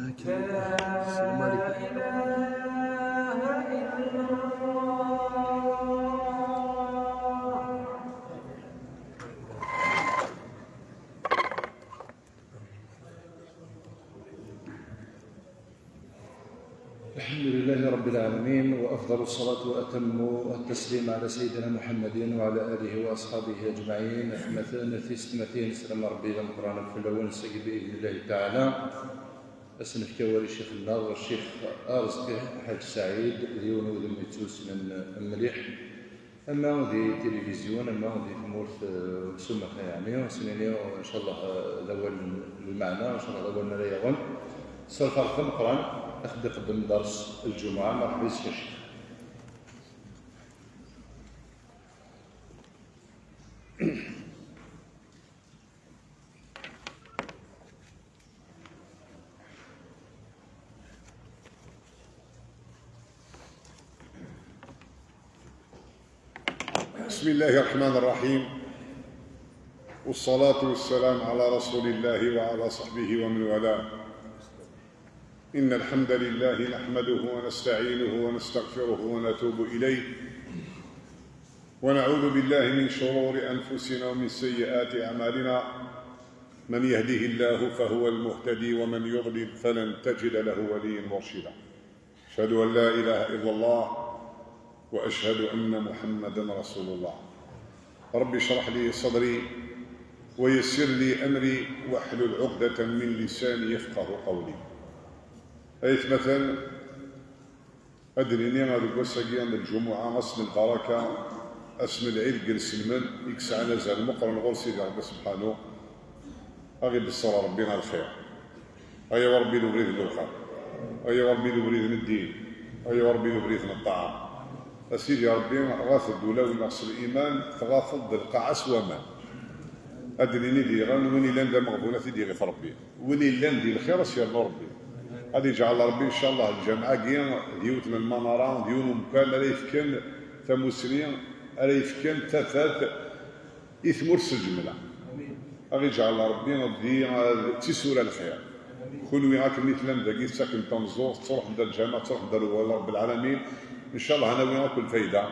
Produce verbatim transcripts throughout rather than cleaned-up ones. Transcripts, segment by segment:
السلام عليكم. الحمد لله رب العالمين، وأفضل الصلاة وأتم التسليم على سيدنا محمد وعلى آله وأصحابه أجمعين. Atmaten, tisetmatin, sslam n Ṛebbi d ameqqran akk fell-awen, seg بإذن الله تعالى. Ad s-nefk awal i ccix-nneɣ, ccix Arezqi Ḥaǧ Saɛid, d yiwen n udem yettussnen mliḥ. Ama di tilivizyu, ama di tmurt, eh, s umata, yeɛni, ad s-nini, ncallah, eh, d awal n lmeɛna, ncallah d awal ara yaɣen. S lferḥ d ameqqran, ad ɣ-d-iqeddem dars lǧumuɛa, merḥba yes-k a ccix. بسم الله الرحمن الرحيم. والصلاة والسلام على رسول الله وعلى صحبه ومن والاه. إن الحمد لله نحمده ونستعينه ونستغفره ونتوب إليه. ونعوذ بالله من شرور أنفسنا ومن سيئات أعمالنا. من يهده الله فهو المهتدي ومن يضلل فلن تجد له وليا مرشدا. أشهد أن لا إله إلا الله وأشهد أن محمدا رسول الله. رب اشرح لي صدري ويسر لي أمري واحلل عقدة من لساني يفقه قولي. Aytmaten, ad d-nini deg wass-agi n lǧumuɛa, ass n lbaraka, ass n lɛid deg inselmen, i yesɛan azal meqqren ɣur Sidi Ṛebbi Sebḥanu, ad ɣ-ibeṣṣer Ṛebbi ar lxir. Ay a Ṛebbi d ubrid n lxir, ay a Ṛebbi d ubrid n ddin, ay a Ṛebbi d ubrid n ṭṭaɛa. A Sidi Ṛebbi, ɣat-d ulawen-nneɣ s liman, tɣafeḍ-d lqaɛa s waman. Ad d-nini diɣen, win illan d ameɣbun, ad t-id-iɣit Ṛebbi. Win illan di lxir, ad s-yernu Ṛebbi. Ad iǧɛel Ṛebbi, ncallah, lǧameɛ-agi d yiwet n lmanara, d yiwen umkan ara yefken tamusni, ara yefken tafat i tmurt s lǧemla. Ad ɣ-iǧɛel Ṛebbi di, d tisura lxir. Kunwi akken mi tellam dagi, tettakem tameẓẓuɣt, tettruḥem-d ar lǧameɛ, tettruḥem-d ar Ṛebbi lɛalamin, ncallah ad nawi akk lfayda.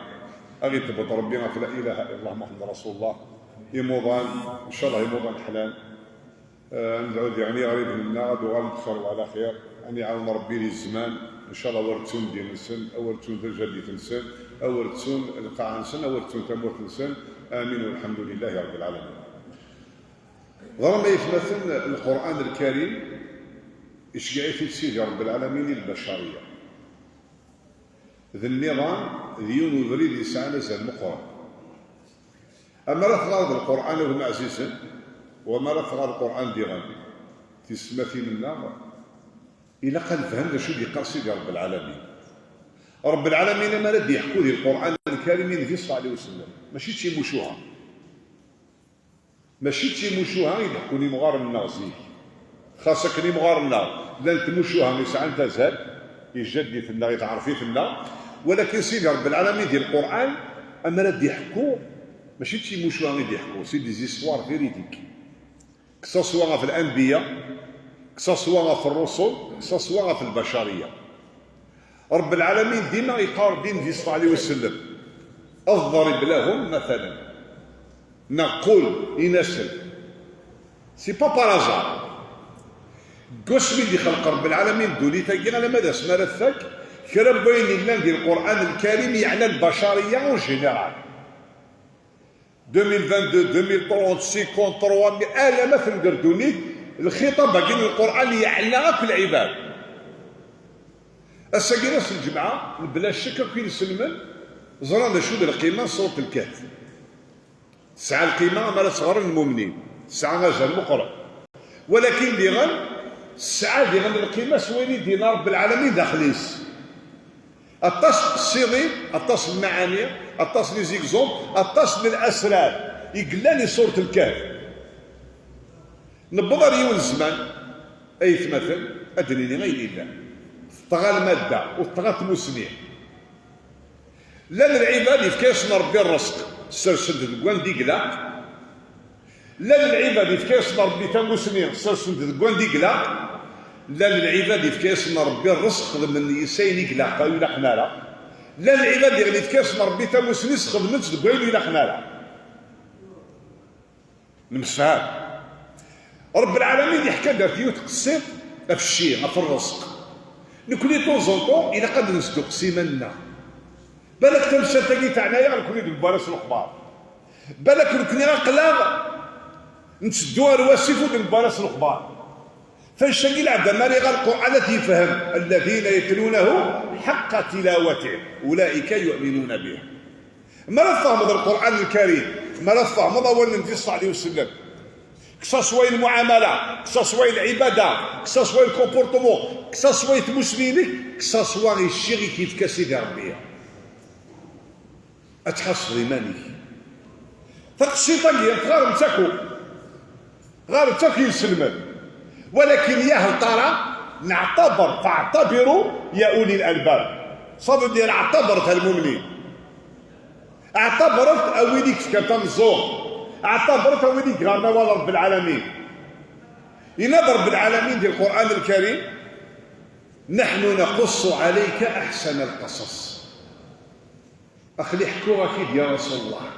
Ad ɣ-iṭebbet Ṛebbi ɣef la ilaha illallah Muḥemmed Rasulullah. Imuḍan, ncallah imuḍan ḥlan. Eh, ad nedɛu diɣen i iɣriben-nneɣ ad uɣalen bxir wa ɛla xir, ad n-iɛawen Ṛebbi di zzman, ncallah, awer ttun ddin-nsen, awer ttun tajadit-nsen, awer ttun lqaɛa-nsen, awer ttun tamurt-nsen. Amin, walḥemdu lillahi Ṛebbi lɛalamin. Ẓram aytmaten, Lqur'an Lkarim iceggeɛ-it-id Sidi Ṛebbi lɛalamin i lbacariya. D nniḍam, d yiwen ubrid yesɛan azal meqqren. Amar ad teɣreḍ Lqur'an, a gma ɛzizen, u amar ad teɣreḍ Lqur'an diɣen, tisetmatin-nneɣ, ilaq ad nefhem d acu i d-yeqqar Sidi Ṛebbi lɛalamin. Ṛebbi lɛalamin, amar ad d-yeḥku di Lqur'an Lkarim i Nnbi ṣella Llahu ɛalayhi wa sallam, mačči d timucuha. Mačči d timucuha i d-ḥekkun imɣaren-nneɣ zik. Xas akken imɣaren-nneɣ llan tmucuha yesɛan tazal, ijadit-nneɣ, itaɛref-iten-nneɣ, walakin Sidi Ṛebbi lɛalamin di Lqur'an, amar ad d-iḥekku, mačči d timucuha i d-iḥekku, c'est des histoires véridiques. Que ça soit ɣef l'anbiya, que ça soit ɣef ṛṛusul, que ça soit ɣef lbacariya. Ṛebbi lɛalamin dima yeqqar-d i Nnbi ṣella Llahu ɛalayhi wa sallam, اضرب لهم مثلا, neɣ qul, in-asen. C'est pas par hasard. Deg wasmi d-ixleq Ṛebbi lɛalamin ddunit-agi, alamma d asmi ara tfak, kra n wayen yellan di Lqur'an Lkarim yeɛna lbacariya en général. Deux mille vingt-deux, deux mille trente, cinquante, trois mille, alamma tenger ddunit, lxiṭab-agi n Lqur'an yeɛna akk lɛibad. Ass-agi d ass n lǧemɛa, mebla ccek akk inselmen ẓran d acu d lqima n Surat Lkehf. Tesɛa lqima amar ad tt-ɣren lmumnin, tesɛa azal meqqren. Walakin diɣen, tesɛa diɣen lqima s wayen i d-yenna Ṛebbi lɛalamin daxel-is. Aṭas n ssiḍin, aṭas n lmaɛani, aṭas n les exemples, aṭas n lasrar i yellan di Surat Lkehf. Newweḍ ar yiwen zzman, aytmaten, ad d-nini ayen yellan. Teṭṭeɣ lmadda, u teṭṭeɣ tmussni. Llan lɛibad yefka-yasen Ṛebbi ṛṛezq, sersen-t deg wanda i ilaq. Llan lɛibad yefka-yasen Ṛebbi tamussni, sersen-t deg wanda i ilaq. Llan lɛibad yefka-yasen Ṛebbi ṛṛezq, xedmen yes ayen i ilaq, ur ilaqen ara. Llan lɛibad diɣen yefka-yasen Ṛebbi tamusni, sxedmen-tt deg wayen ur ilaqen ara. Nemsefham. Ṛebbi lɛalamin yeḥka-d ɣef yiwet tqessiṭ ɣef cci, ɣef ṛṛezq. Nekni, de temps en temps, ilaq ad nesduqqes iman-nneɣ. Balak tamsalt-agi teɛna-yaɣ nekni deg waras n lexbar. Balak nekni aql-aɣ ntteddu ar wasif ur d-newwi ara s lexbar. Fannect-agi leɛdam ara iɣer Lqur'an ad t-yefhem, الذين يتلونه حق تلاوته أولئك يؤمنون به. Mi ara tfehmeḍ Lqur'an Lkarim, mi ara tfehmeḍ awal n Nnbi ṣella Llahu ɛalayhi wa sellem, que ça soit lmuɛamala, que ça soit lɛibada, que ça soit lcomportement, que ça soit tmusni-inek, que ça soit i cci i k-yefka Sidi Ṛebbi. Ad tḥasbeḍ iman-ik. Taqsiṭ-agi tɣarem-tt akk, tɣarem-tt akk inselmen. Walakin ya hel tara, neɛtaber, فاعتبروا يا أولي الألباب. Ça veut dire اعتبروا يا المؤمنين. Ɛtabret a wid i yefkan tameẓẓuɣt. Ɛtabret a wid i yeɣran awal Ṛebbi lɛalamin. Yenna-d Ṛebbi lɛalamin di Lqur'an Lkarim: نحن نقص عليك أحسن القصص. Aql-i ḥkuɣ-ak-id, ya Rasul Llah,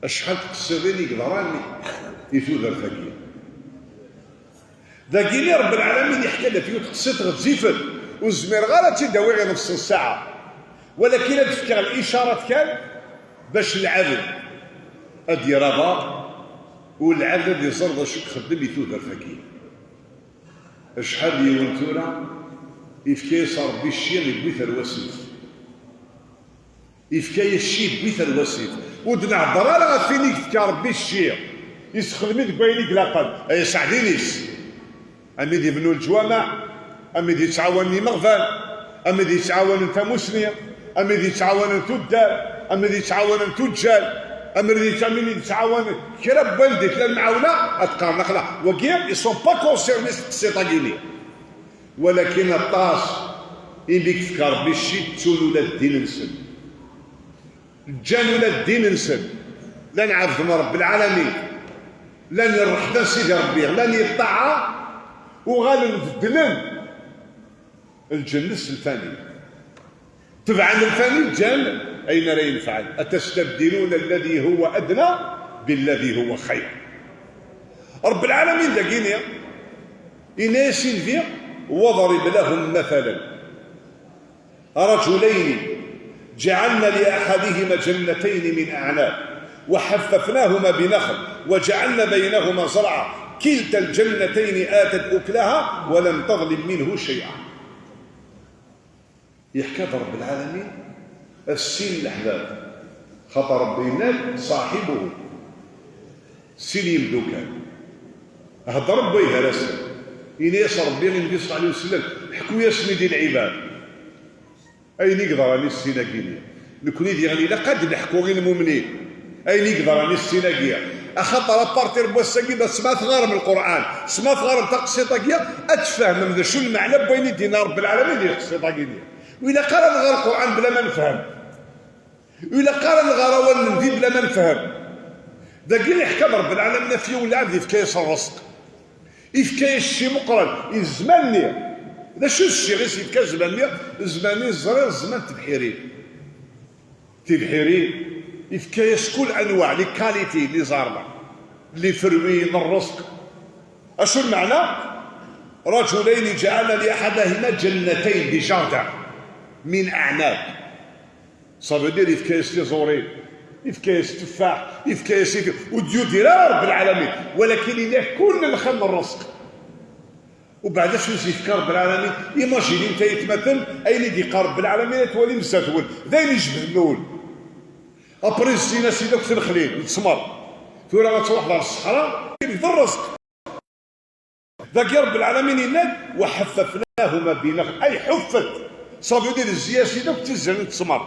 acḥal n tqessiḍin i yeḍran i tudert-agi. Dagi-ni Ṛebbi lɛalamin yeḥka-d ɣef yiwet tqessiṭ ɣezzifen, ur zmireɣ ara ad tt-id-awiɣ i nefs n ssaɛa, walakin ad d-fkeɣ licarat kan bac lɛebd ad d-yerr aḍar, u lɛebd ad iẓer d acu i ixeddem i tudert-agi. Acḥal n yiwen tura yefka-yas Ṛebbi cci, yewwi-t ar wasif. Yefka-yas cci, yewwi-t ar wasif. Ur d-nehder ara ɣef win i yefka Ṛebbi cci, yessexdem-it deg wayen i ilaqen, ay aseɛdin-is. Am wid ibennun leǧwameɛ, am wid yettɛawanen imeɣban, am wid yettɛawanen tamusni, am wid yettɛawanen tuddar, am wid yettɛawanen tuǧǧal, am wid yettɛawanen, am wid yettɛawanen kra n wanda i tella lemɛawna, ad qqaren aqla. Wagi, ils sont pas concernés s tqsiṭ-agi-ni. Walakin aṭas imi i yefka Ṛebbi cci, ttun ula d ddin-nsen. Ǧǧan ula d ddin-nsen. Llan ɛebden Ṛebbi lɛalamin. Llan ṛṛeḥda n Sidi Ṛebbi. Llan i ṭṭaɛa, uɣalen beddlen lǧennet s lfani. Tebɛen lfani, ǧǧan ayen ara yenfɛen. أتستبدلون الذي هو أدنى بالذي هو خير. Ṛebbi lɛalamin dagi-ni, yenna-yas i Nnbi: واضرب لهم مثلا رجلين جعلنا لأحدهما جنتين من أعناب وحففناهما بنخل وجعلنا بينهما زرعا كلتا الجنتين آتت أكلها ولم تظلم منه شيئا. Yeḥka-d Ṛebbi lɛalamin ɣef sin leḥbab, xaṭer Ṛebbi yenna-d: صاحبه، sin yemdukal. Heddren wway gar-asen. Yenna-yas Ṛebbi i Nnbi ṣella Llahu ɛalayhi wa sellem: ḥku-yasen-id i lɛibad ayen i yeḍran i sin-agi-nni. Nekni diɣen ilaq ad d-neḥku i lmumnin ayen i yeḍran i sin-agi. Axaṭer apartir n wass-agi, ma tesma tɣarem Lqur'an, tesma tɣarem taqsiṭ-agi, ad tfehmem d acu lmeɛna n wayen i d-yenna Ṛebbi lɛalamin di taqsiṭ-agi-nni. Ur ilaq ara ad nɣer Lqur'an bla ma nefhem. Ur ilaq ara ad nɣer awal n Nnbi bla ma nefhem. Dagi yeḥka-d Ṛebbi lɛalamin ɣef yiwen lɛebd yefka-yas ṛṛezq. Yefka-yas cci meqqren, i zzman-nni. D acu d cci i s-yefka zzman-nni? Zzman-nni ẓriɣ zzman n tebḥirin. Tibḥirin, yefka-yas kul anwaɛ, les qualités, n yiẓerman, n yiferwiyen, n ṛṛezq. Acu lmeɛna? رجلين جعلنا لأحدهما جنتين, des jardins, من أعناب. Ça veut dire, yefka-yas tiẓurin, yefka-yas tteffaḥ, yefka-yas ifi, ur d-yudir ara Ṛebbi lɛalamin, walakin yenna-ak kul lxir n ṛṛezq. Ubeɛd acu i s-yefka Ṛebbi lɛalamin? Imagine-it ay atmaten, ayen i d-yeqqar Ṛebbi lɛalamin ad twalim zdat-wen, d ayen ijebden ul. Après zzin-as-id akk tnexlin n ttmer. Tura ad truḥeḍ ɣer ṣṣeḥra, d ṛṛezq. Dagi Ṛebbi lɛalamin yenna-d: وحففناهما بنخل, ay ḥuffet. Ça veut dire, zzi-as-id akk tizrin n ttmer.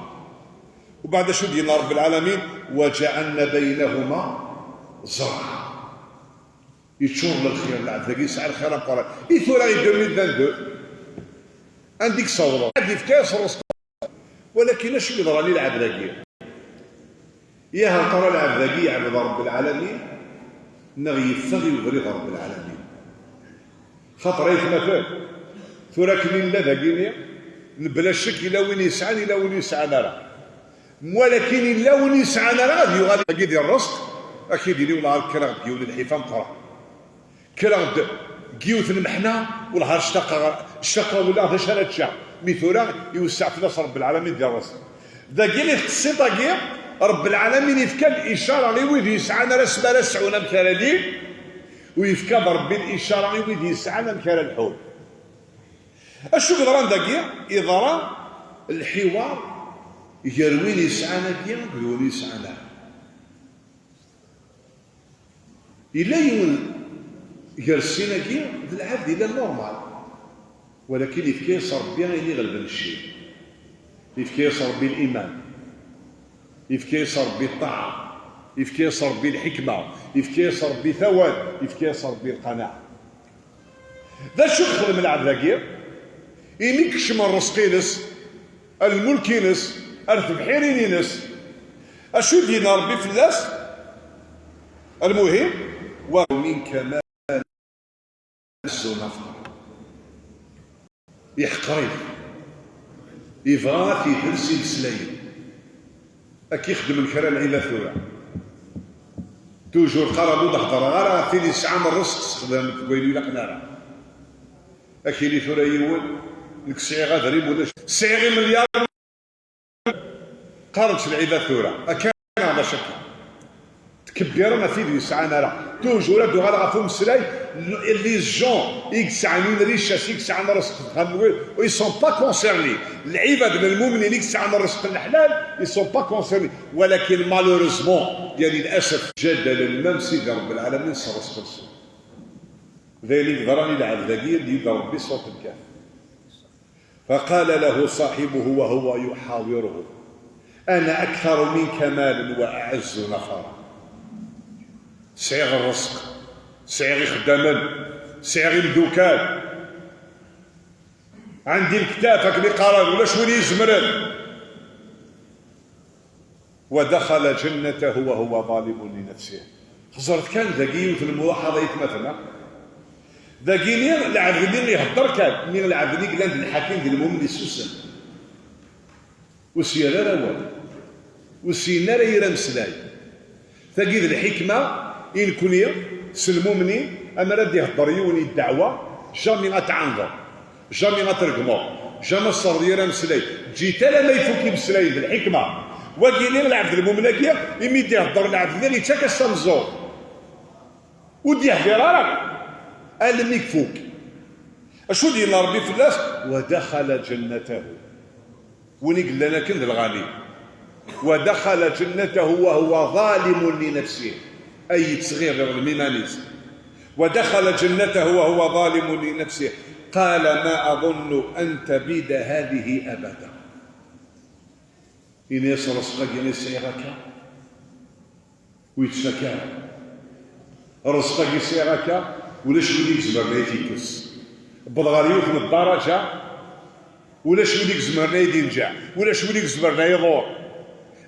Ubeɛd acu d-yenna Ṛebbi lɛalamin? وجعلنا بينهما زرعا. Yeččur lxir, lɛebd-agi yesɛa lxir ameqqran. I tura i deux mille vingt-deux, anda i yessawḍen? Ad yefka-yas ṛṛezq. Walakin acu yeḍran i lɛebd-agi? Ya hal tara lɛebd-agi yeɛbed Ṛebbi lɛalamin, neɣ yeffeɣ i ubrid n Ṛebbi lɛalamin? Xaṭer ay atmaten, tura akken i nella dagini, mebla ccek yella win yesɛan, yella win yesɛan ara. Walakin yella win yesɛan ara ad yuɣal dagi di ṛṛezq, ad k-id-yini: "Wellah kkreɣ-d deg yiwen n lḥif ameqqran. Kkreɣ-d deg yiwet n lmeḥna, wellah ctaqeɣ, ctaqeɣ, wellah d acu ara ččeɣ." Mi tura iwesseɛ fell-as Ṛebbi lɛalamin di ṛṛezq. Dagi i teqsiṭ-agi, Ṛebbi lɛalamin ifka-d icara i wid yesɛan ara asmi ara sɛun amek ara lin, u yefka-d Ṛebbi licara i wid yesɛan amek ara lḥun. Acu yeḍran dagi? Yeḍra lḥiwar gar win yesɛan agi akked win yesɛan ara. Yella yiwen gar sin-agi d lɛebd yella normal, walakin yefka-yas Ṛebbi ayen iɣelben cci. Yefka-yas Ṛebbi liman, yefka-yas Ṛebbi ṭṭaɛa, yefka-yas Ṛebbi lḥikma, yefka-yas Ṛebbi tawal, yefka-yas Ṛebbi lqanaɛa. D acu texdem lɛebd-agi? Imi kecmen ṛṛezq-ines, ar lmulk-ines, ar tebḥirin-ines, acu i d-yenna Ṛebbi fell-as? Almuhim, wa min kamal azzu nafar. Iḥqer-it. Yebɣa ad t-idels imeslayen. Akka i xeddmen kra n lɛibad tura. Toujours qqaren ur d-heddreɣ ara ɣef tin yesɛan ṛṛezq sexdament deg wayen ilaqen ara. Ad k-yini tura yiwen: "Nekk sɛiɣ adrim ulac, sɛiɣ imelyaṛen." Qqaren-tt lɛibad tura, akka neɣ maca akka? Ttkebbiren ɣef wid yesɛan ara. Toujours ad d-uɣaleɣ ɣef umeslay, les gens i yesɛan une richesse, i yesɛan ṛṛezq deg uxxam n wid, ils sont pas concernés. Lɛibad n lmumnin i yesɛan ṛṛezq n leḥlal, ils sont pas concernés. Walakin malheureusement, yani lɛasaf, ttjadalen même Sidi Ṛebbi lɛalamin s ṛṛezq-nsen. D ayen i yeḍran i lɛebd-agi i d-yudden Ṛebbi s Surat Lkahf. فقال له صاحبه وهو يحاوره: "أنا أكثر منك مالا وأعز نفرا." Sɛiɣ ṛṛezq, sɛiɣ ixeddamen, sɛiɣ imdukal. عندي الكتاف, akken i qqaren, ulac win izemren. ودخل جنته وهو ظالم لنفسه. Xẓret kan dagi yiwet n lmulaḥaḍa, aytmaten-a. Dagi-ni lɛebd-nni ihedder kan, mi lɛebd-nni yellan d lḥakim d lmumen yessusem. Ur s-yerri ara awal. Ur s-yenni ara yir ameslay. Tagi d lḥikma i nekni s lmumnin, amar ad d-ihedder yiwen i ddeɛwa, jamais ad tɛandeḍ. Jamais ad tregmeḍ, jamais ad tesserreḍ yir ameslay. Ǧǧet alamma ifuk imeslayen d lḥikma. Wagi-ni lɛebd lmumen-agi, imi d-ihedder lɛebd-nni, yettak-as tameẓẓuɣt. Ur d-yehdir ara almi ifuk. Acu d-yenna Ṛebbi fell-as? ودخل جنته. Win i yellan akken d lɣani. ودخل جنته وهو ظالم لنفسه. Ay yettɣiḍ, iḍlem iman-is. ودخل جنته وهو ظالم لنفسه. قال: "ما أظن أن تبيد هذه أبدا." Ini-as: "Ṛṛezq-agi i sɛiɣ akka, ur yettfak ara. Ṛṛezq-agi i sɛiɣ akka, ulac win i izemren ad yi-t-ikkes." Wwḍeɣ ɣer yiwet n ddaraǧa, ulac win i izemren ad yi-d-inǧeɛ, ulac win i izemren ad yi-iḍur.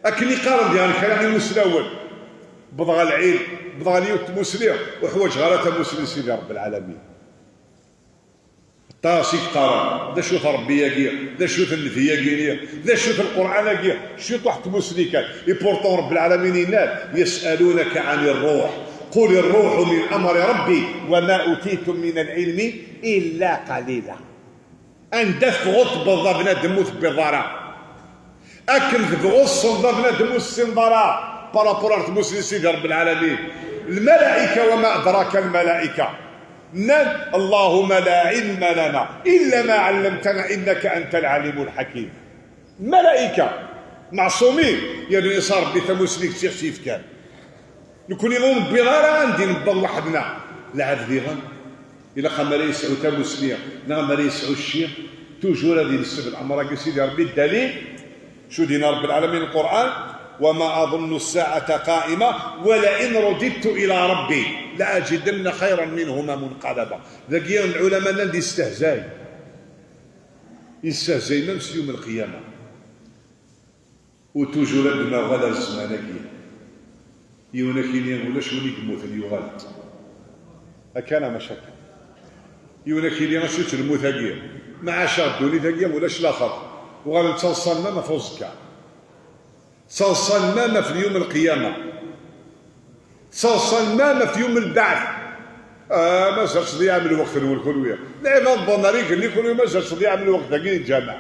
Akken i qqaren diɣen kra n imuslawen: "Wwḍeɣ ɣer lɛilm, wwḍeɣ ɣer yiwet n tmusni, ur ḥwaǧeɣ ara tamusni n Sidi Ṛebbi lɛalamin." Aṭas i yeqqaren: "D acu-t Ṛebbi-agi? D acu-t Nnbi-agi-ni? D acu-t Lqur'an-agi?" Ciṭuḥ n tmusni kan. Et pourtant Ṛebbi lɛalamin yenna-d: "يسألونك عن الروح، قل الروح من أمر ربي، وما أوتيتم من العلم إلا قليلا." Anda tebɣuḍ tewwḍeḍ a bnadem, ur tewwiḍeḍ ara. Akken tebɣuḍ tessneḍ a bnadem, ur tessineḍ ara. Par rapport ar tmusni n Sidi Ṛebbi lɛalamin. Lmalaika, وما أدراك ما الملائكة. Nnan: "اللهم لا علم لنا إلا ما علمتنا إنك أنت العليم الحكيم." Lmalaika, meɛṣumin, yerna yeṣṣa Ṛebbi tamusni deg tt-ixef yefkan. Nekni ur newwiḍ ara anda i newweḍ weḥd-neɣ. Lɛebd diɣen, ilaq amer yesɛu tamusni, neɣ amer yesɛu cci, toujours ad yenseb leɛmer-agi i Sidi Ṛebbi. Ddalil, acu d-yenna Ṛebbi lɛalamin Lqur'an: "وما أظن الساعة قائمة ولئن رددت إلى ربي لأجدن خيرا منهما منقلبا." Dagi lɛulama llan d-yestehzay. Yestehzay même s yum lqiyama. U toujours ad d-nuɣal ar zzman-agi. Yiwen ad k-yini ulac win i yemmuten, yuɣal-d. Akka neɣ maca akka? Yiwen akili acu-tt lmut-agi? Mɛaca ddunit-agi ulac laxert. Uɣalen ttaḍsan-nneɣ ɣef uẓekka. Ttaḍsan-nneɣ ɣef lyum lqiyama. Ttaḍsan-nneɣ ɣef yum lbeɛt. Ah, mazal tḍeyyɛem lweqt-nwen kunwi. Lɛibad n Buḍna ar igenni kunwi mazal tḍeyyɛem lweqt dagi di lǧameɛ.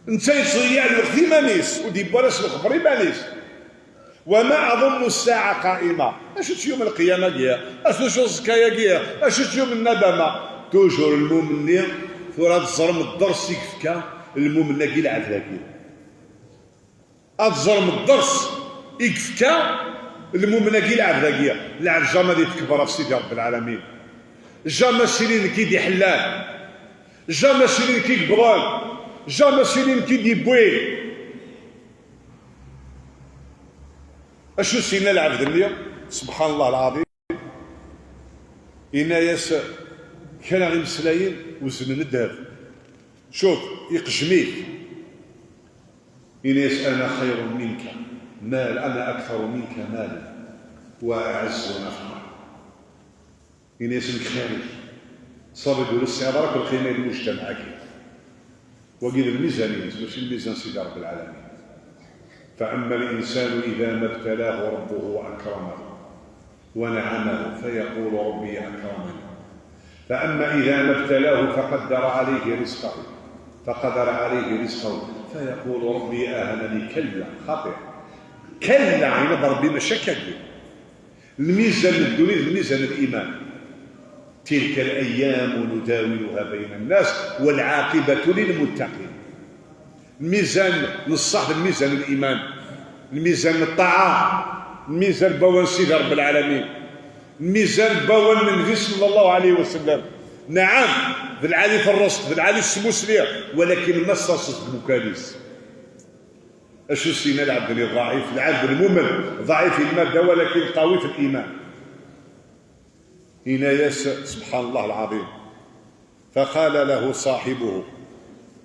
Netta yettḍeyyiɛ lweqt iman-is, ur d-yewwi ara s lexber iman-is. Wama aḍunnu ssaɛa qaima. Acu-tt yum lqiyama-agi? Acu-tt uẓekka-agi? Acu-tt yum nnadama? Toujours lmumen-nni, tura ad teẓrem dders i yefka lmumen-agi lɛebd-agi. Ad teẓrem dders i yefka lmumen-agi lɛebd-agi. Lɛebd jamais ad itekber ɣef Sidi Ṛebbi Lɛalamin. Jamais s ilin nekk i d-iḥellan. Jamais s ilin nekk i yewwḍen. Jamais s ilin nekk i d-yewwi. Acu s-yenna lɛebd-nni? Subḥan Allah lɛaḍim. Yenna-yas kra imeslayen weznen ddheb. Cuf, iqejjem-it. Yenna-yas: "Ana xayrun minka mal, ana aktharu minka malan wa aɛazzu nafara." Yenna-yas: "Nekk xir-ik. Ṣabi ur tesɛiḍ ara akk lqima i lmujtamaɛ-agi." Wagi d lmizan-ines, mačči lmizan Sidi Ṛebbi Lɛalamin. فأما الإنسان إذا ما ابتلاه ربه وأكرمه ونعمه فيقول ربي أكرمن. فأما إذا ما ابتلاه فقدر عليه رزقه، فقدر عليه رزقه فيقول ربي أهانن. كلا، خطأ. كلا، yenna-d Ṛebbi mačči akka-agi. Lmizan n ddunit d lmizan n liman. تلك الأيام نداولها بين الناس والعاقبة للمتقين. Lmizan n ṣṣeḥ d lmizan n liman, lmizan n ṭṭaɛa, lmizan n wawal n Sidi Ṛebbi Lɛalamin, lmizan n wawal n Nnbi صلى الله عليه وسلم. Naɛam, d lɛali fi ṛṛezq, d lɛali fi smusli, walakin ma tserseḍ deg umkan-is. Acu s-yenna lɛebd-nni ḍɛif? Lɛebd lmumen ḍɛif i lmadda, walakin qawi fi liman. Yenna-yas, subḥan Allah lɛaḍim. فقال له صاحبه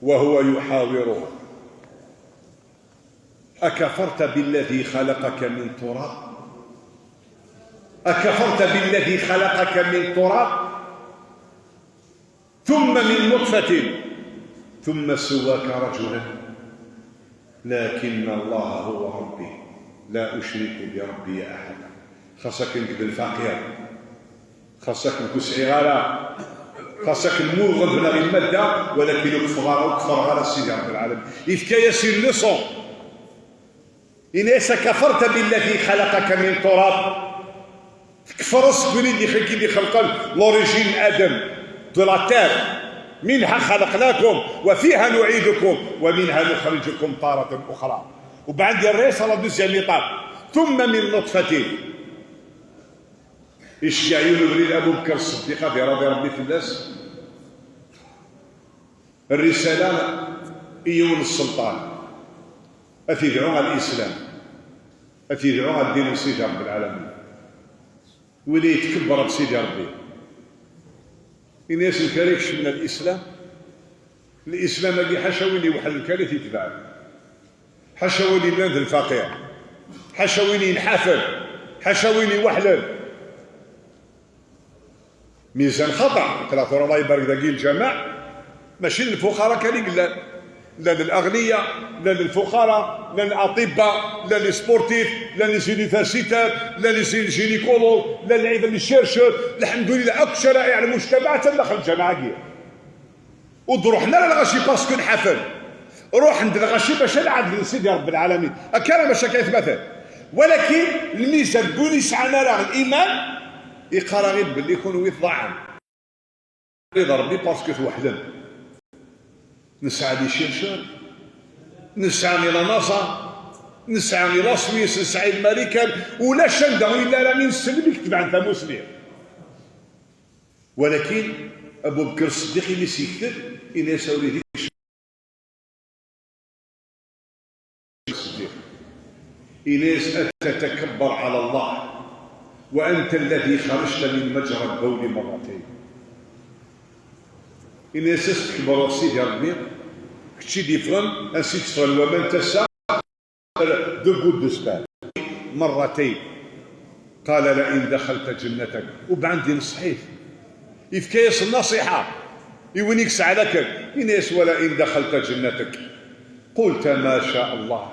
وهو يحاوره: أكفرت بالذي خلقك من تراب؟ أكفرت بالذي خلقك من تراب ثم من نطفة ثم سواك رجلا؟ لكن الله هو ربي لا أشرك بربي أحدا. Xas akken nekk d lfaqir, xas akken ur sɛiɣ ara, xas akken muɣeɣ neɣ i lmadda, walakin ur keffreɣ ara, ur keffreɣ ara Sidi Ṛebbi Lɛalamin. Yefka-yas une leçon. Yenna-yas: أكفرت بالذي خلقك من تراب؟ Tkefreḍ seg win i d-ixelqen, l'origine Adam, de la terre. منها خلقناكم وفيها نعيدكم ومنها نخرجكم تارة أخرى. وبعد الرئيس على deuxième étape. ثم من نطفة. Iceggeɛ yiwen ubrid Abu Bekr Ṣeddiq, ad iraḍi Ṛebbi fell-as. Rrisala i yiwen n sselṭan, ad t-idɛu ɣer lislam, ad t-idɛu ɣer ddin n Sidi Ṛebbi Lɛalamin. Win i yetkebber ɣef Sidi Ṛebbi, ini-as: "Nekk ara ikecmen ar lislam." Lislam-agi ḥaca win iweḥlen kan i t-itebɛen. Ḥaca win yellan d lfaqir, ḥaca win yenḥafen, ḥaca win iweḥlen. Mizan xaṭa. Aql-aɣ tura, Allah ibarek dagi lǧameɛ, mačči d lfuqara kan i yellan. Llan l'aɣniya, llan lfuqara, llan aṭibba, llan les sportifs, llan les universitaires, llan les gynécologues, llan les chercheurs. Lḥemdulillah, akk ccara'iɛ lmujtamaɛ attan daxel lǧameɛ-agi. Ur d-ruḥen ara lɣaci parce que nḥafen. Ruḥen-d lɣaci bac ad ɛebden Sidi Ṛebbi Lɛalamin. Akka ara mačči akka i tmaten. Walakin lmizan n win yesɛan ara liman, iqqar-aɣ-id belli kunwi tḍaɛem. Id Ṛebbi parce que tweḥlem. Nesɛa les chercheurs, nesɛa i la NASA, nesɛa i la Suisse, nesɛa i Lmarikan, ulac anda ur yelli ara i nsellem i itebɛen tamusni. Walakin Abu Bekr Ṣeddiq imi s-yekteb, ini-as: "A wlidi, Ṣeddiq, ini-as: أتتكبر على الله وأنت الذي خرجت من مجرى البول مرتين." Ini-as: "Ad tettkebreḍ ɣef Sidi Ṛebbi, kečč i d-yeffɣen ansi d-tteffɣen waman n tasa." Deux gouttes de sperme. مرتين. قال: "لئن دخلت جنتك." وبعد ينصحيه. Yefka-yas nnaṣiḥa i win i yesɛan akken, yenna-yas: "Wala in daxalta ǧennatek, qulta ma ca Allah,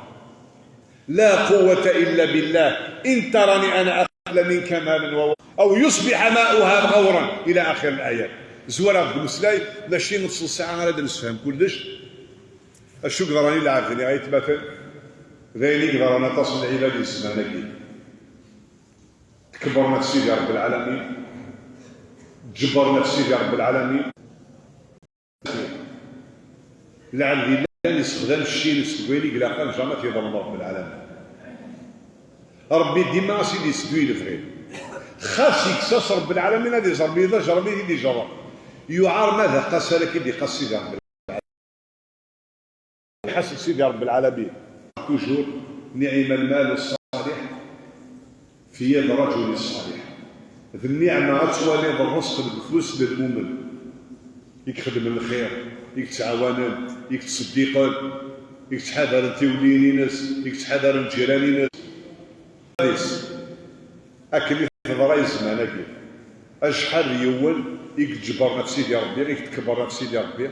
la quwwata illa billah, in tarani ana aqalla minka malan wa, aw yusbiḥa ma'uha ɣawran", ila axir l-ayat. Zwareɣ deg umeslay, mačči n nṣ ssaɛa ara d-nessefhem kullec. Acu yeḍran i lɛebd-nni, ay atmaten? D ayen i yeḍran aṭas n lɛibad di zzman-agi. Tkebren ɣef Sidi Ṛebbi Lɛalamin, ǧebbren ɣef Sidi Ṛebbi Lɛalamin. Lɛebd yellan yessexdam cci-ines deg wayen i ilaqen, jamais ad t-yeḍlem Ṛebbi Lɛalamin. Ṛebbi dima as-id-yesseddu i lebɣi. Xas yekkes-as Ṛebbi Lɛalamin ad iẓer belli d ajerreb i t-id-ijerreb. Yuɛer ma d aqasar akka i d-iqas Sidi Ṛebbi. Ḥaseb Sidi Ṛebbi Lɛalamin. Toujours, niɛma lmal ṣṣalih fi yad rajul ṣṣalih. D nniɛma ad twaliḍ ṛṛezq deg ufus n lmumen, i ixedmen lxir, i yettɛawanen, i yettṣeddiqen, i yettḥadaren tiwelliyin-ines, i yettḥadaren lǧiran-ines. Akken i teḍra i zzman-agi, acḥal d yiwen i iǧebbren ɣef Sidi Ṛebbi, i itkebber ɣef Sidi Ṛebbi,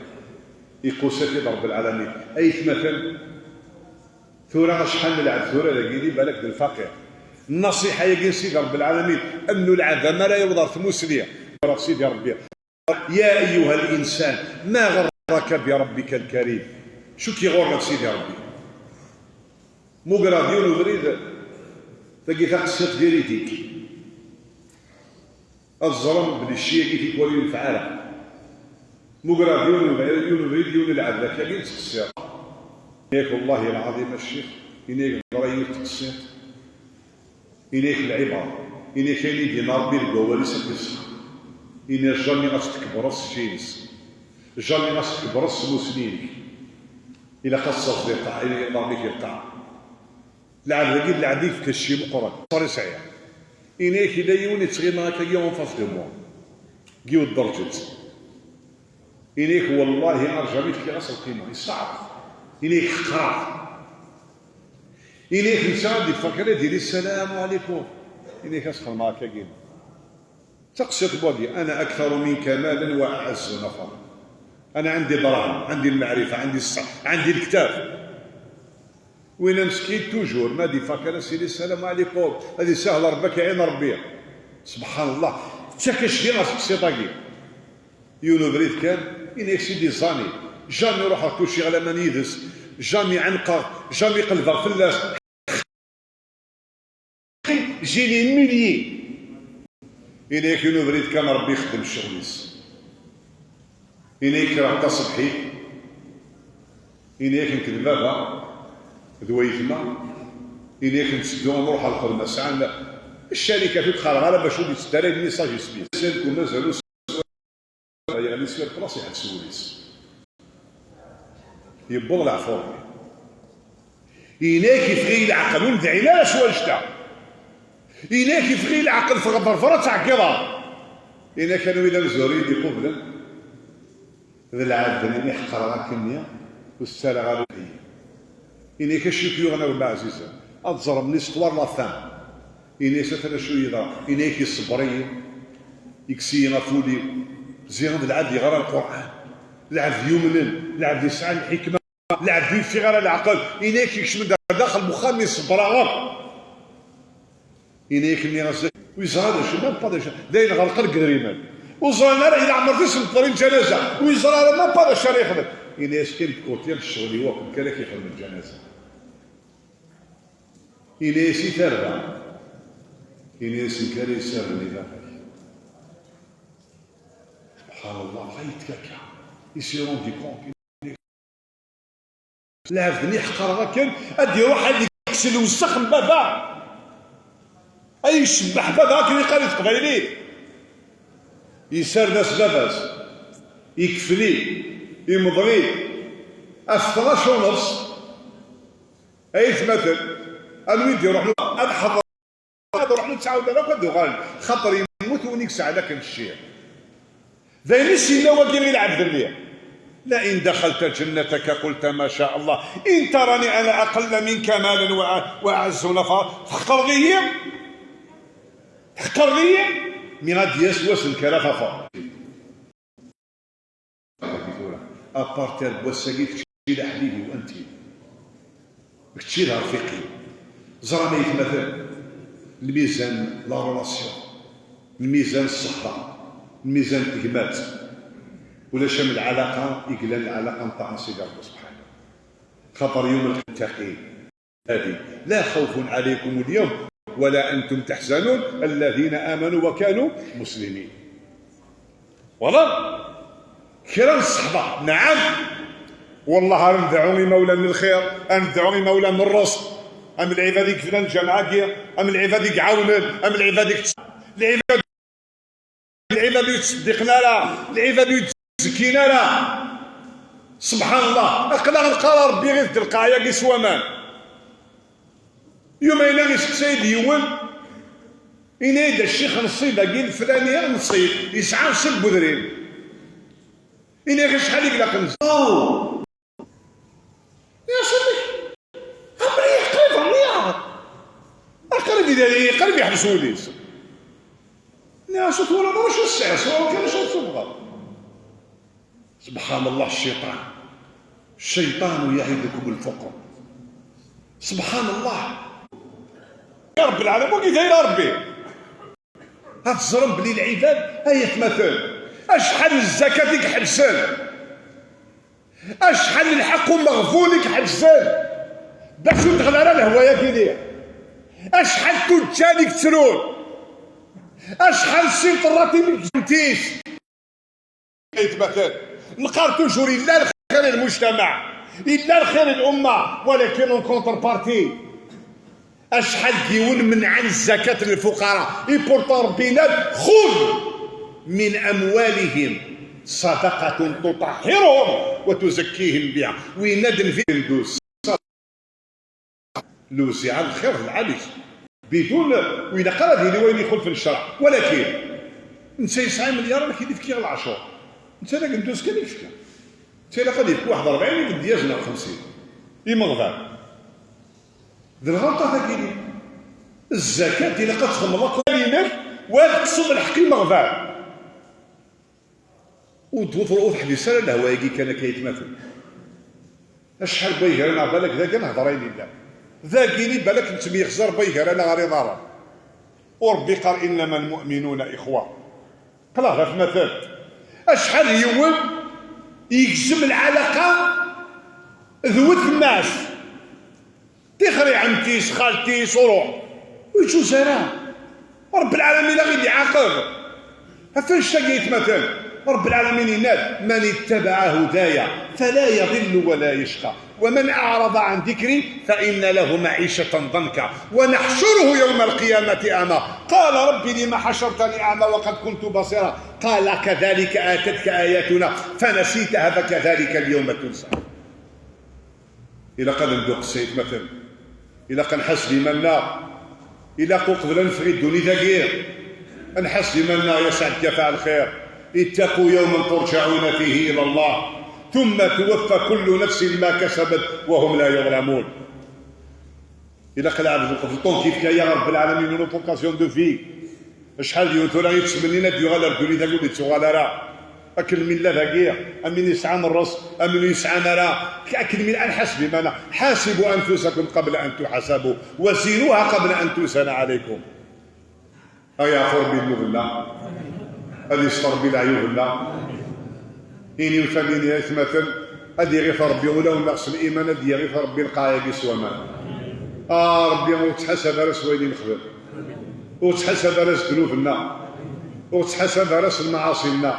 iqusa-t-id Ṛebbi Lɛalamin. Aytmaten, tura acḥal n lɛebd tura dagi, di balak d lfaqir. Nnaṣiḥa-yagi n Sidi Ṛebbi Lɛalamin, annu lɛebd amar ara yaweḍ ɣer tmusni, ɣef Sidi Ṛebbi. Ya ayyuha l-insan, ma ɣarraka bi rabbika l-karim. Acu k-iɣurren ɣef Sidi Ṛebbi? Mugraɣ-d yiwen ubrid, tagi taqsiṭ véridique. Ad ẓren belli cci-agi tikwal ur yenfeɛ ara. Mugraɣ-d yiwen ubrid, yiwen ubrid, yiwen lɛebd akka i yettqeṣṣir. Yak wallahi lɛaḍim a ccix, ini-ak ẓra yiwet tqeṣṣirt. Ini-ak lɛibra, ini-ak ayen i d-yenna Ṛebbi deg wawal-is akked ṣṣeḥ. Ini-as jamais ad tkebreḍ s cci-ines. Jamais ad tkebreḍ s tmusni-inek. Ilaq ad teṣṣerfeḍ i ṭṭaɛa, ini-ak ḍarb-ik i ṭṭaɛa. Lɛebd-agi d lɛebd i yefka cci meqqren, ṣṣer i sɛiɣ. Ini-ak yella yiwen yettɣima akkagi en face de moi. Deg yiwet ddreǧet. Ini-ak wallahi ar jamais fkiɣ-as lqima, yesteɛṛef. Ini-ak ḥeqreɣ. Ini-ak netta ad d-iffeɣ kan ad d-yini: "Ssalamu ɛalaykum." Ini-ak asxermeɣ akkagi. Taqsiṭ n wagi: "Ana aktharu minka malan wa aɛazzu nafara." Ana ɛandi dṛahem, ɛandi lmeɛrifa, ɛandi ṣṣeḥ, ɛandi lektab. Win ameskin toujours ma d-iffeɣ kan ad s-yini: "Ssalamu ɛalaykum", ad isahel Ṛebbi, ad k-iɛin Ṛebbi. Subḥan Allah, tettak acbi ɣer taqsiṭ-agi. Yiwen ubrid kan, ini-ak sidi ẓẓani, jamais ruḥeɣ kuciɣ laman yid-s, jamais ɛenqeɣ, jamais qelbeɣ fell-as. J'ai des milliers. Ini-ak yiwen ubrid kan, Ṛebbi ixeddem ccɣel-is. Ini-ak kkreɣ taṣebḥit, ini-ak nekk d baba d wayetma, ini-ak netteddu nruḥ ɣer lxedma, sɛan ccarikat ur d-qqareɣ ara bac ur d-yetteddu ara message isem-is. Mazal ur Yeɣli sur place, iḥebbes wul-is. Yewweḍ leɛfur-nni. Inak ifɣi leɛqel, ur nedɛin ara s wannect-a. Inak ifɣi leɛqel, ffeɣ berber ad tɛeggiḍeḍ. Inak anwi d amezwaru i d-iqublen? D lɛebd-nni i ḥeqreɣ akkenni, ur s-ttaraɣ ara lḥeyya. Inak acu i k-yuɣen a gma ɛzizen? Ad ẓrem l'histoire, la fin. Ini-as atan acu yeḍra. Ini-ak yesseber-iyi, yekkes-iyi ɣef wul-iw. Ziɣen d lɛebd yeɣran Lqur'an, lɛebd yumnen, lɛebd yesɛan lḥikma, lɛebd ur yeffiɣ ara leɛqel. Ini-ak yekcem-d ar daxel n uxxam, yesseber-aɣ akk. Ini-ak nniɣ-as ur yeẓra d acu, même pas d acu, d ayen ɣelqen deg idrimen. Ur ẓran ara, leɛmer d isenṭer i lǧanaza, ur yeẓra ara même pas d acu ara yexdem. Ini-as kan deg kurti am ccɣel-iw akk, nekk ara k-ixedmen lǧanaza. Ini-as i tarda, ini-as nekk ara yessarden i baba-k. Subḥan Allah, dɣa yettkakka. Il s'est rendu compte. Lɛebd-nni ḥeqreɣ akken, ad d-iruḥ ad ikkes lewsex n baba. Ay icebbeḥ baba akken yeqqar i teqbaylit. Yessard-as baba-s, ikfel-it, imḍel-it, af tnac u nefs. Ay atmaten, anwi d-iruḥen ad ḥeḍren, ad ruḥen ur ttɛawden ara akk ad d-uɣalen, xaṭer yemmut win i yesɛan akken cci. D ayen i s-yenna wagi i lɛebd-nni: "لئن دخلت جنتك قلت ما شاء الله، إن ترني أنا أقل منك مالا وأ-، وأعز نفرا." Tḥeqreḍ-iyi? Tḥeqreḍ-iyi? Mi ad d-yas wass n kra xafa. Apartir n wass-agi, kečči d aḥbib-iw, anti? Kečči d arfiq-iw. Ẓran ay atmaten, lmizan, la relation, lmizan ṣṣeḥba, lmizan tegmat. Ulac am lɛalaqa i yellan lɛalaqa n ṭaɛa n Sidi Ṛebbi subḥanahu. Xaṭer yum lmuttaqin. هذه: لا خوف عليكم اليوم ولا أنتم تحزنون الذين آمنوا وكانوا مسلمين. Voilà. Kra n ṣṣeḥba, naɛam. Wallah, ara nedɛu imawlan n lxir, ara nedɛu imawlan n ṛṛezq, am lɛibad i yeflan lǧameɛ-agi, am lɛibad i iɛawnen, am lɛibad i yett-, lɛibad lɛibad ur yettṣeddiqen ara, lɛibad ur yettzekkin ara. Subḥan Allah, aql-aɣ neqqar a Ṛebbi ɣef lqaɛa-agi s waman. Yuma yella iseqsay-d yiwen, yenna-yi-d: "A ccix, nṣib-agi leflani, nṣib, yesɛa nṣib n wedrim." Ini-as: "Acḥal i ilaq nzid?" Aw! Ini-as: "Amek? Amri qrib, amri qrib, qrib yeḥbes wul-is." Ini-as: "Ur twalaḍ ara acu tesɛiḍ, swara kan acu ad tebɣeḍ." Subḥan Allah, cciṭan. الشيطان يعدكم الفقر. Subḥan Allah. Ya Ṛebbi lɛalamin, wagi d ayla Ṛebbi. Ad teẓrem belli lɛibad, ay atmaten, acḥal n zzakat i iḥebsen, acḥal n lḥeqq umeɣbun i iḥebsen, bac ur d-teɣli ara lehwa-agi-ni, acḥal n tuǧǧal i yettrun, acḥal n sinṭerratin i yegzun tis. Ay atmaten, neqqar toujours illa lxir i lmujtamaɛ, illa lxir i lumma, walakin en contrepartie, acḥal n yiwen menɛen zzakat lfuqara, i pourtant Ṛebbi yenna-d: "خذ من أموالهم صدقة تطهرهم وتزكيهم بها." Winna d lfi-, lewsiɛa, lxir d lɛali. Bidun, ur ilaq ara ad yili wayen ixulfen ccreɛ. Walakin, netta yesɛa imelyaṛen, amek i d-ifkiɣ leɛcuṛ? Netta d agenduz kan i yefka. Netta ilaq ad yefk waḥed rebɛin imedyazen neɣ xemsin imeɣban. D lɣelṭa tagi-nni. Zzakat ilaq ad txedmeḍ akk iman-inek, u ad tekkseḍ lḥeqq imeɣban. Ur d-, ur, ur teḥbis ara lehwa-agi kan akka, ay atmaten. Acḥal n way gar-aneɣ balak dagi nehder ayen yellan. Dagi-ni balak nettemyexzar n way gar-aneɣ ar iḍarren. U Ṛebbi yeqqar: "إنما المؤمنون إخوة." Qqleɣ d atmaten. Acḥal n yiwen yegzem lɛalaqa d wetma-s. Tixer i ɛemti-s, xalti-s, uruḥ. Ur yeǧǧuz ara. Ṛebbi lɛalamin a ɣ-id-iɛaqeb. Ɣef annect-agi, ay atmaten, Ṛebbi lɛalamin yenna-d: "من اتبع هداي فلا يضل ولا يشقى ومن أعرض عن ذكري فإن له معيشة ضنكا ونحشره يوم القيامة أعمى قال رب لم حشرتني أعمى وقد كنت بصيرا قال كذلك أتتك آياتنا فنسيتها فكذلك اليوم تنسى." Ilaq ad nduqes, ay atmaten. Ilaq ad nḥaseb iman-nneɣ. Ilaq uqbel ad neffeɣ i ddunit-agi, ad nḥaseb iman-nneɣ, ya sɛed kafaɛ lxir. اتقوا يوما ترجعون فيه إلى الله ثم توفى كل نفس ما كسبت وهم لا يظلمون. Ilaq lɛebd uqbel ṭun kif kaya Ṛebbi lɛalamin, une autre occasion de vie. Acḥal d yiwen tura yettmennin ad d-yuɣal ar ddunit-agi, ur d-ittuɣal ara. Akken mi nella dagi, am win yesɛan ṛṛezq, am win ur yesɛan ara, akken mi ad nḥaseb iman-nneɣ. حاسبوا أنفسكم قبل أن تحاسبوا وزنوها قبل أن توزن عليكم. Ad yeɛfu Ṛebbi ddnub-nneɣ, ad yesṭer Ṛebbi leɛyub-nneɣ. Ini-wen-t, ay atmaten, ad iɣit Ṛebbi ulawen-nneɣ s liman, ad iɣit Ṛebbi lqaɛa-agi s waman. A Ṛebbi, ur ttḥasab ara s wayen i nexdem. Ur ttḥasab ara s ddnub-nneɣ. Ur ttḥasab ara s lmaɛaṣi-nneɣ.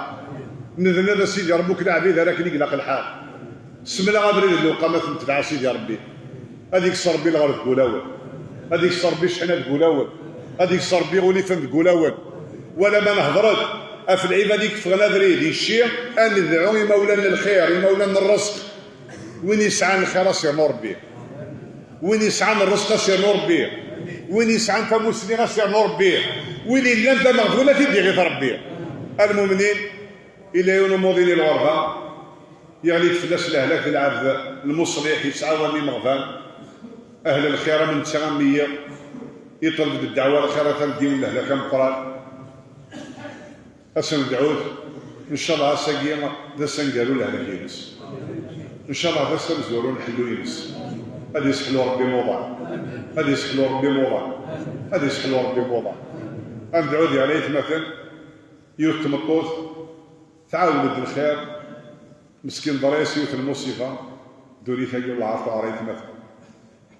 Nedna-d a Sidi Ṛebbi akk leɛbid ara akken i ilaq lḥal. Semleɣ abrid n lewqama ad ten-tebɛ a Sidi Ṛebbi. Ad ikkes Ṛebbi lɣerb deg wulawen. Ad ikkes Ṛebbi cceḥna deg wulawen. Ad ikkes Ṛebbi iɣulifen deg wulawen. Wala ma nehder-d ɣef lɛibad i yeffɣen abrid, yecci, ad nedɛu imawlan n lxir, imawlan n ṛṛezq. Win yesɛan lxir, a s-irnu Ṛebbi. Win yesɛan ṛṛezq, a s-irnu Ṛebbi. Win yesɛan tamusni, a s-irnu Ṛebbi. Win yellan d ameɣbun, ad t-id-iɣit Ṛebbi. A lmumnin, illa yiwen umuḍin i lɣerba, yeɣli-d fell-as lehlak d lɛebd lmuṣliḥ, yettɛawan imeɣban. Ahl lxir am netta am wiyiḍ, iṭleb-d ddeɛwa lxir, atan d yiwen lehlak ameqqran. Ad s-nedɛut, ncallah ass-agi d ass aneggaru lehlak-ines. Ncallah d ass amezwaru n ḥellu-ines. Ad iseḥlu Rebbi imuḍan. Ad iseḥlu Rebbi imuḍan. Ad iseḥlu Rebbi imuḍan. Ad nedɛu diɣen ay atmaten, yiwet n tmeṭṭut tɛawed-d lxir, meskin ḍra-yas yiwet n lmuṣiba, ddunit-agi n lɛerf ɣer ay atmaten.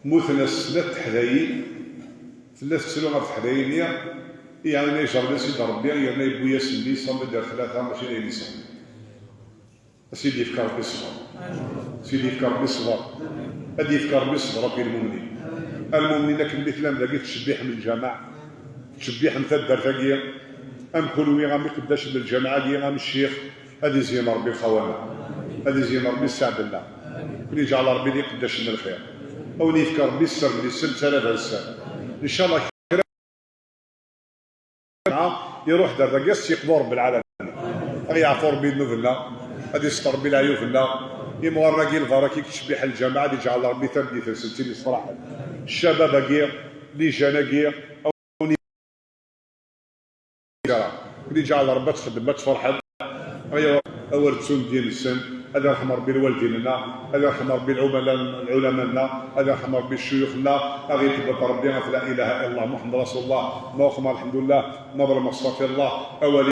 Mmuten-as snat teḥdayin, tella tettru ɣef teḥdayin-nni, yeɛni ijerred-as-id Rebbi, yerna yewwi-as mmi, ṣṣamba d tlata, mačči d ayen yesɛa. Ad s-id-yefk Rebbi ṣṣber. Ad s-id-yefk Rebbi ṣṣber. Ad d-yefk Rebbi ṣṣber akk i lmumnin. A lmumnin, akken mi tellam dagi, tettcebbiḥem lǧameɛ, tettcebbiḥem taddart-agi, am kunwi, am iqeddacen n lǧameɛ-agi, am ccix, ad izeyyen Rebbi lxawa-nneɣ. Ad izeyyen Rebbi sseɛd-nneɣ. Ad ken-iǧɛel Rebbi d iqeddacen n lxir. Ad wen-yefk Rebbi sser n lissen d talaba n sser. Ncallah, iruḥ-d ar dagi, ad s-yeqḍu Rebbi lɛalamin. Ad yeɛfu Rebbi ddnub-nneɣ, ad yesṭer Rebbi leɛyub-nneɣ. Imɣaren-agi lbaraka i yettcebbiḥen lǧameɛ, ad iǧɛel Rebbi tameddit-nsen d tin yesferḥen. Ccabab-agi, lijan-agi, ad wen-iǧɛel Rebbi ad txeddmem, ad tferḥem. Ay awer ttun ddin-nsen, ad irḥem Rebbi lwaldin-nneɣ, ad irḥem Rebbi lɛumala-, lɛulama-nneɣ, ad irḥem Rebbi ccuyux-nneɣ, ad ɣ-iṭebbeb Rebbi ɣef la ilaha illallah Muḥemmed Rasulullah, ma uxem alḥemdulillah, ma ḍelmeɣ, astaɣfirullah, awal